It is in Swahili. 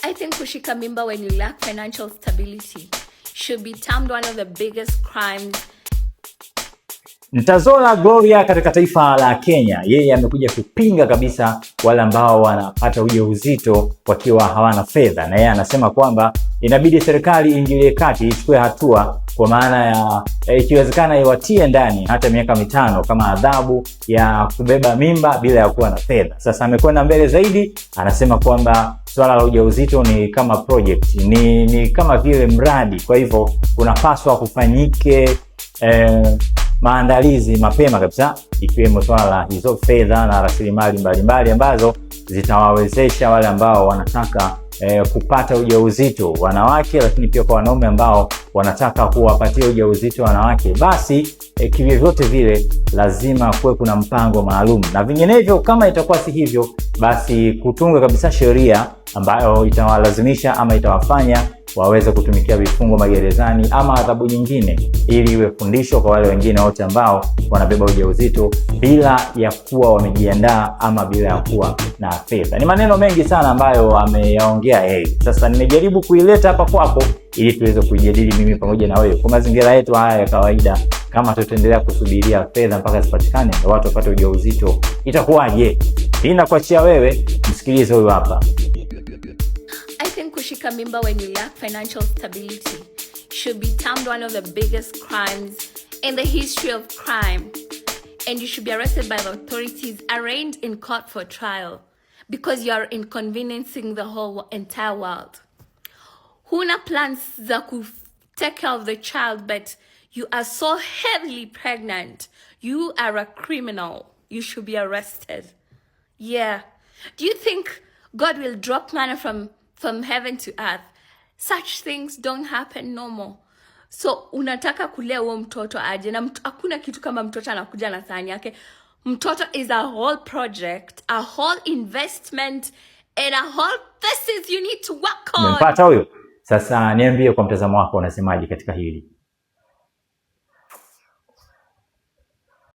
I think kushika mimba when you lack financial stability should be termed one of the biggest crimes. Ntazola Gloria katika taifa la Kenya, yeye amekuja kupinga kabisa wale ambao wanapata ujauzito wakiwa hawana fedha, na yeye anasema kwamba inabidi serikali iingilie kati, ichukue hatua kwa maana ya ikiwezekana iwatie ndani hata miaka 5 kama adhabu ya kubeba mimba bila ya kuwa na fedha. Sasa amekwenda mbele zaidi, anasema kwamba swala la ujauzito ni kama project, ni kama vile mradi, kwa hivyo kunapaswa kufanyike maandalizi mapema kabisa, ikiwemo swala la hizo fedha na rasilimali mbalimbali ambazo zitawawezesha wale ambao wanataka kupata ujauzito wanawake, lakini pia kwa wanaume ambao wanataka kuwapatia ujauzito wanawake, basi kivyovyote vile lazima kuwe kuna mpango maalum, na vinginevyo kama itakuwa si hivyo, basi kutunga kabisa sheria ambayo itawalazimisha ama itawafanya waweze kutumikia vifungo magerezani ama adhabu nyingine, ili iwe fundisho kwa wale wengine wote ambao wanabeba ujauzito bila ya kuwa wamejiandaa ama bila ya kuwa na fedha. Ni maneno mengi sana ambayo ameyaongea yeye. Sasa nimejaribu kuileta hapa kwako ili tuweze kuijadili mimi pamoja na wewe kwa mazingira yetu haya ya kawaida. Kama tutaendelea kusubiria fedha mpaka zipatikane ndio watu wapate ujauzito, itakuwaje? Hii nakuachia wewe, msikilize huyu hapa. I think kushika mimba when you lack financial stability should be termed one of the biggest crimes in the history of crime. And you should be arrested by the authorities, arraigned in court for trial, because you are inconveniencing the whole entire world. Huna plans za ku take care of the child, but you are so heavily pregnant. You are a criminal. You should be arrested. Yeah. Do you think God will drop manna from heaven to earth? Such things don't happen no more. So unataka kulea huo mtoto aje na hakuna kitu kama mtoto anakuja na sahani yake. Mtoto is a whole project, a whole investment and a whole thesis you need to work on. Umempata huyo? Sasa niambie kwa mtazamo wako unasemaje katika hili?